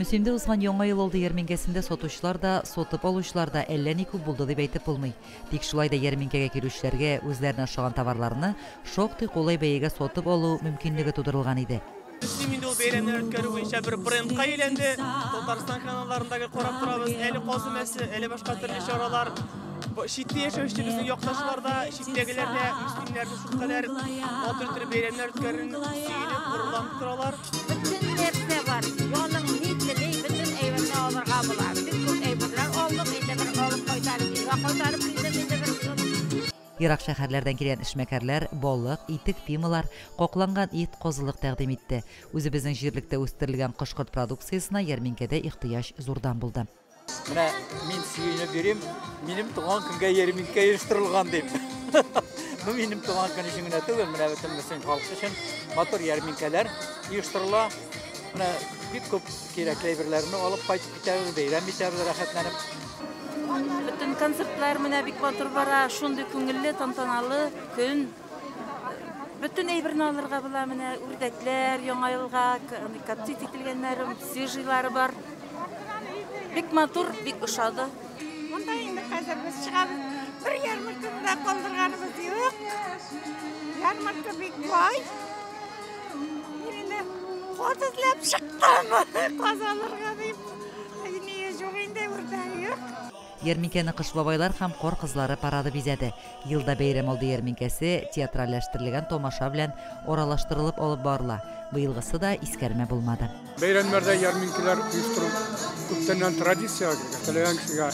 Мөслимдә узган Яңа ел алды ярминкәсендә сатучылар да, сатып алучылар да әллә ни күп булды дип әйтеп булмый. Тик шулай да ярминкәгә килүчеләргә үзләренә ошаган товарларны шактый кулай бәягә сатып алу мөмкинлеге тудырылган иде. Мөслим инде ул бәйрәмнәр үткәрү буенча бер брендка әйләнде. Татарстан каналларында гел карап торабыз. Әле каз өмәсе, әле башка төрле чаралар. Читтә яшәүче безнең якташлар да, читтәгеләр дә мөслимнәрне шулкадәр матур итеп бәйрәмнәр үткәрүен сөенеп, горурланып торалар. Бөтен нәрсә бар. Җаның ни тели, бөтен әйберне алырга була. Бик күп әйберләр алдым, инде бер алып кайтарып, өйгә кайтарып килдем инде бер. Ерак шәһәрләрдән килгән эшмәкәрләр балык, итек, пималар, какланган ит, казылык тәкъдим итте. Үзебезнең җирлектә үстерелгән кош-корт продукциясенә ярминкәдә ихтыяҗ зурдан булды. Менә мин сөенеп йөрим, минем туган көнгә ярминкә оештырылган дип. Бу минем туган көн өчен генә түгел, менә бөтен Мөслим халкы өчен матур ярминкәләр оештырыла. Менә бик күп кирәкле әйберләрне алып кайтып китәбез, бәйрәм итәбез рәхәтләнеп. Бөтен концертлар менә бик матур бара, шундый күңелле, тантаналы көн. Бөтен әйберне алырга була, менә үрдәкләр, яңа елга коптить ителгәннәре, свежийлары бар. Бик матур, бик ошады. Монда инде хәзер без чыгабыз. Бер ярмарканы да калдырганыбыз юк. Ярмарка бик бай. Мин инде каз эзләп чыктым. Каз алырга дип. Ни юк инде, үрдәк юк. Ярминкәне Кыш бабайлар һәм кар кызлары парады бизәде. Елда бәйрәм алды ярминкәсе театральләштерелгән тамаша белән аралаштырылып алып барыла. Быелгысы да искәрмә булмады. Бәйрәмнәрдә ярминкәләр оештыру күптәннән традициягә кергән. Теләгән кешегә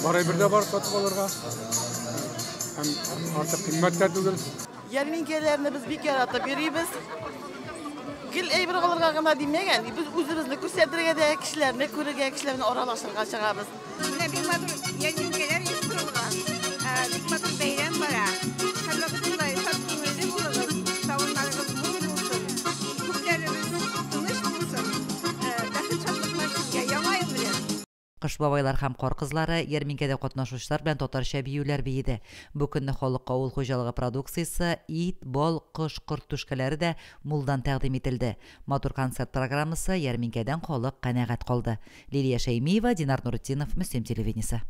бар әйбер дә бар сатып алырга. Һәм артык кыйммәт тә түгел. Ярминкәләрне без бик яратып йөрибез. Гел әйбер алырга гына димәгән, без үзебезне күрсәтергә дә, кешеләрне күрергә, кешеләр белән аралашырга чыгабыз. Менә бик матур ярминкәләр оештырылган. Бик матур бәйрәм бара. Һәрвакыт шулай шат күңелле булыгыз, табыннарыгыз мул булсын. Күкләребез тыныч булсын. Бәхет шатлыклар сезгә Яңа ел белән. Кыш бабайлар һәм кар кызлары ярминкәдә катнашучылар белән татарча биюләр биеде. Бу көнне халыкка авыл хуҗалыгы продукциясе, ит, бал, кош-корт түшкәләре дә мулдан тәкъдим ителде. Матур концерт программасы ярминкәдән халык канәгать калды. Лилия Шәймиева, Динар Нуретдинов, Мөслим телевидениесе.